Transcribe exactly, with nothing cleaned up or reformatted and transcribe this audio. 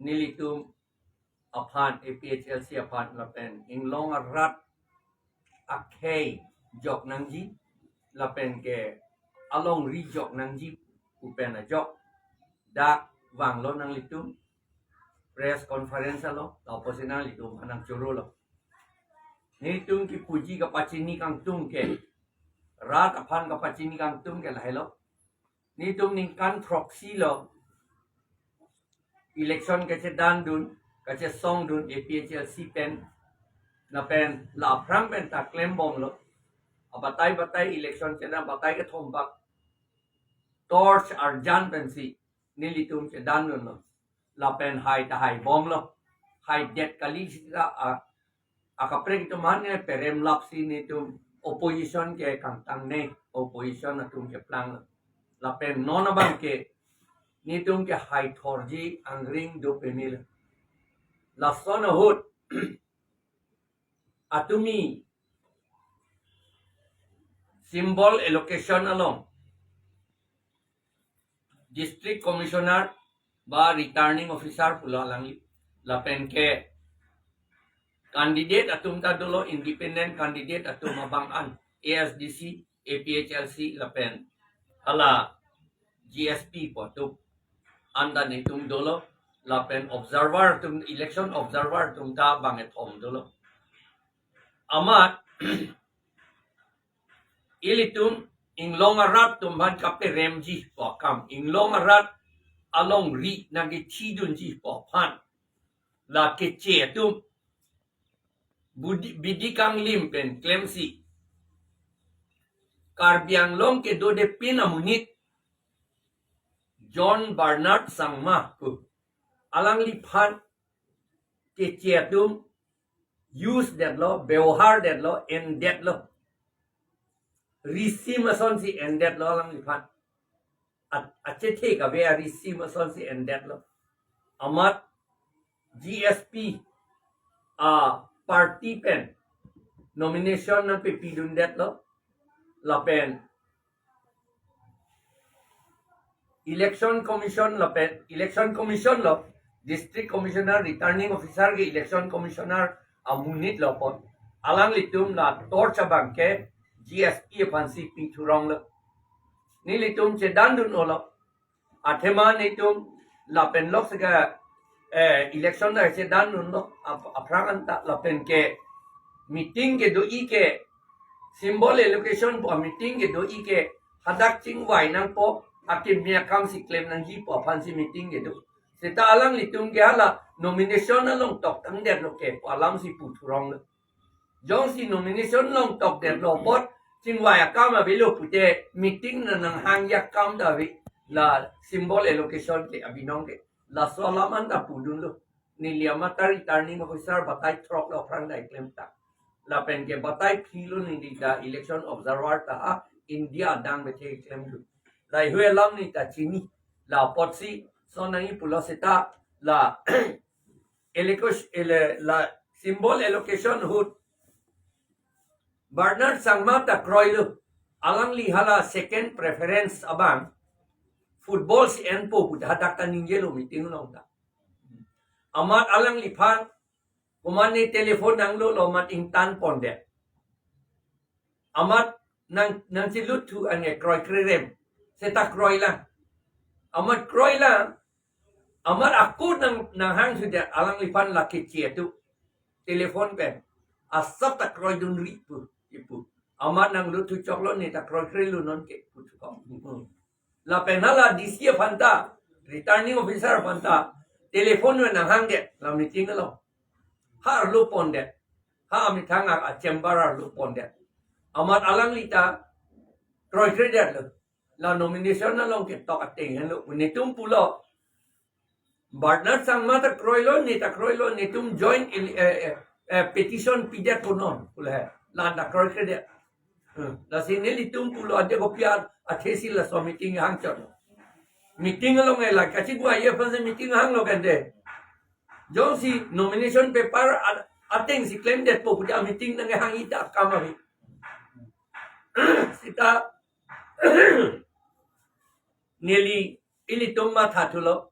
nelitum aphan, A P H L C aphan lapen inglong arat akhei jok nangji lapen ke alongri jok nangji pu pen ajok dak vanglo nanglitum press conference along, lapusi nanglitum aphan nangchorolo. Nelitum kipuji kapachini kangtung ke, rat aphan kapachini kangtung ke lahelo. Nelitum ningkan throksi lo election kachedandun, kachesongdun A P H L C pen, lapen la aphrang pen ta klembomlo. Abatai batai election chedan batai kethom bak torch arjan pensi nelitum chedandunlo. Lapen hai ta haibomlo. Haidet kali sita a, akaprek atum aphan ne perem lapsi nelitum opposition ke kangtangne, opposition atum keplanglo. Lapen non abang ke nelitum ke haithorji angring do pemil. Lason ahut atumi symbol allocation along District Commissioner ba Returning Officer pulo alangli, lapen ke candidate atum ta dolo, independent candidate atum abang an, A S D C, A P H L C lapen hala G S P pu atum an ta nelitum dolo, lapen observer atum, election observer atum ta bang kethom dolo. Amat ilitum inglong arat atum aphan kaperemji pu akam, inglong arat alongri nangkechidunji pu aphan la keche atum budi, bidi kanglim pen klemsi Karbi Anglong kedodepin amonit John Bernard Sangma pu alangliphan keche atum use detlo, bebohar detlo, en detlo. Risim asonsi en detlo alangliphan. A, achethe kave arisim asonsi en detlo. Amat G S P a party pen nomination nangpepidun detlo. Lapen Election Commission lapen, Election Commission lo, District Commissioner, Returning Officer ke Election Commissioner amonit lo apot alanglitum la torch abang ke G S P aphansi pithuronglo. Nelitum chedandun-olo. Athema nelitum lapen lok seka, eh, election ta chedandunlo ap-, aphrang anta lapen ke meeting kedo-i ke symbol allocation pu a meeting kedo-i ke hadak chingvai nangpo, akimi akamsi klem nangji pu aphansi meeting kedo. Seta alanglitum ke hala nomination along toktang detlo ke pu alamsi puthuronglo. Jongsi nomination along tokdetlo apot chingvai akam avelo pute meeting na nanghangji akam ta ave, la symbol allocation ke abinong ke. Laso alam anta pudunlo. Neli amat ta Returning Officer batai throk lo aphrang dai klem ta. Lapen ke batai phli lo neli ta election observer ta ha India adang bethe klemdun. Laheihui alam neli ta chini. La apotsi son nangji pulo seta la allocation, ele-, la symbol allocation ahut Bernard Sangma ta kroilo. Alangli hala second preference abang football si enpo pu hadak ta ningjelo meeting along ta. Amat alangliphan komatne telephone nanglolo amat ingtan pondet. Amat nang, nangchilut thu anke kroikre rem. Seta kroilang. Amat kroilang. Amat ako nang, nanghangsudet alangliphan la keche atum telephone pen asap ta kroidunri pu, ipu. Amat nanglut thu choklo, ne ta kroikrelo nonke pu thu kok. Lapen hala D C aphan ta, Returning Officer aphan ta telephone pen nanghangdet la meeting along. Ha arlo pondet. Ha amethang a, a chamber arlo pondet. Amat alangli ta kroikredetlo. La nomination along ketok ateng henlo. Netum pulo. Bernard Sangma ta kroilo, ne ta kroilo, netum joint ele-, eh, eh, eh, petition pidet konon pulo he. La anta kroikredet. Hmm. Lasi nelitum pulo ade kopi athesi laso meeting hangchot. Meeting along ela kachiguai aphansi meeting hanglo kande. Jongsi nomination paper a-, atengsi klemdetpo pute a meeting nanghangji ta akam ave. Seta neli ilitum mathathulo.